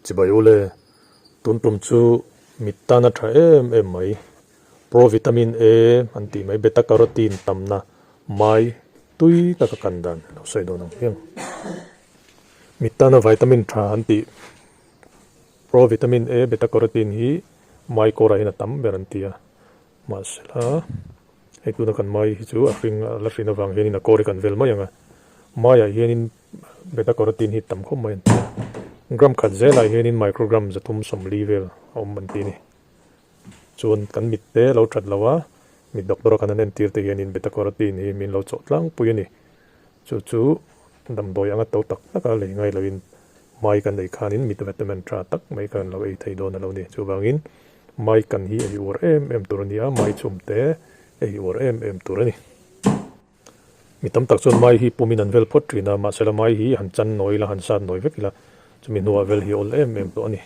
Chibai ule, tun tum chu mit tan a tha em em mai. Pro vitamin A an tih mai beta carotene tamna mai tui taka kan dan lo sawi dawn ang hiang. Mit tana vitamin tha an tih pro vitamin A beta carotene hi mai kawrah hian a tam ber an ti a. Mahsela, hei tuna kan mai hi chu a hring a la hrin avang hianin a kawr hi kan vel mai ang a, maiah hianin beta carotene hi tam khawp mai an ti a, gram khat zelah hianin microgram 340 vel a awm an ti a ni. Chuan kan mit te lo that lo a, mit doctor a kan han entir te hianin beta carotene hi min lo chawh tlangpui a ni. Chu chu damdawi anga to tak tak a lei ngai loin mai kan ei khanin mit vitamin tha tak mai khan lo ei thei dawn a lo ni. Chuvangin mai kan hi ei uar em em tur a ni a, mai chhum te ei uar em em tur a ni. Mi tam tak chuan mai hi pumin an vel phawt thin a, mahsela mai hi han chan nawi ila, han sat nawi vek ila, chumi hnuah vel hi awl em em tawh a ni.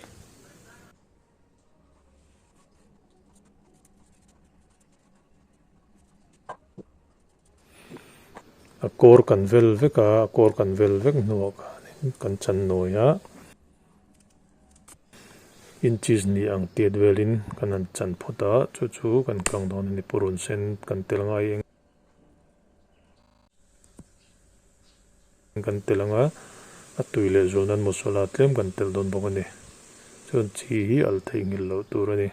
A kawr kan vel vek a, a kawr kan vel vek hnuah khanin kan chan nawi a, inches ni ang tiat velin kan han chan phawt a, chu chu kan kang dawn a ni purun sen kan tel ngai eng kan tel ang a, a tui leh zual nan masala tlem kan tel dawn bawk a ni, chuan chi hi al theihnghilh loh tur a ni.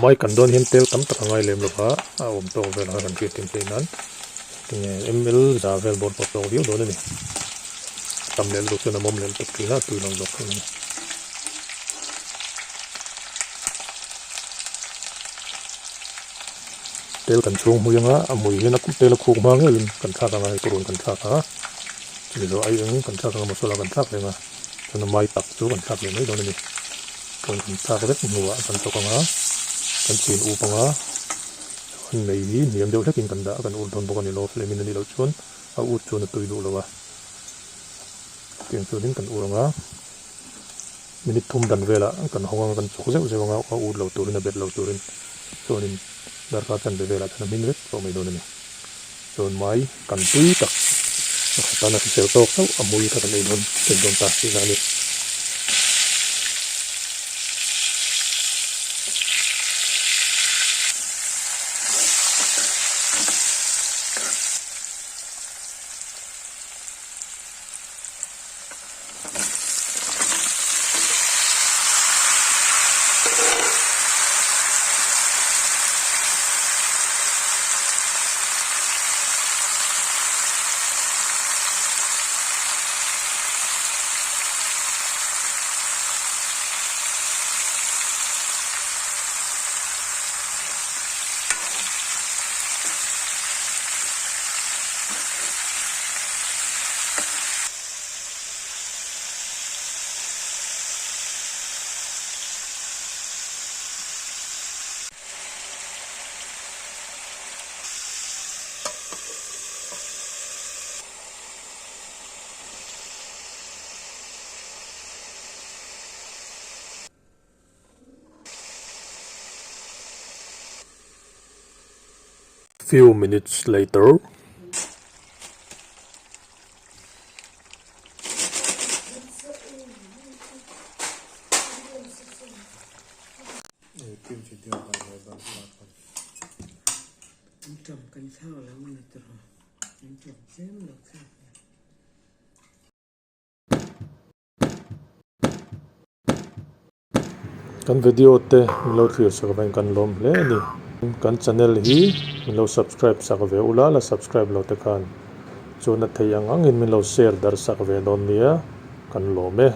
Mai kan dawn hian tel tam tak a ngai lem lo va, a awm tawk vel ang a kan hriat em theih nan tinge ml za vel bawr pawh tawk viau dawn a ni. Tam leh lutuk chuan a mawm leh lutuk thin a, tui lo zawk thung a ni. Tel kan chhung hmui anga a hmui hian a tel a khuk hma ngeiin kan thlak anga hei purun kan thlak a, chumi zawh aieng kan thlak anga masala kan thlak reng a. Chuan a mai tak chu kan thlak leh mai dawn a ni. Chuan kan thlak vek hnuah kan chawk ang a, kan chin up ang a, chuan mei hi hniam deuh hlekin kan dah a, kan ur dawn bawk a ni lo, flame in a nih loh chuan a ut chuan a tui duh lo a. Chutiang chuanin kan ur ang a, minute thum dan velah kan hawng ang a, kan chawk zeuh zeuh ang a, a ut lo turin a bet lo turin chuanin darkar chanve velah chuan a hmin vek tawh mai dawn a ni. Chuan mai kan tui tak pakhat tan a hrisel tawk chauh a mui kha kan ei dawn thei dawn ta tihna a ni. Few minutes later. Kan video te min lo thlir sak avangin kan lawm hle a ni. Kan channel hi min lo subscribe sak ve ula, la subscribe lo te khan chuan a thei ang angin min lo share darh sak ve dawn nia, kan lawm e.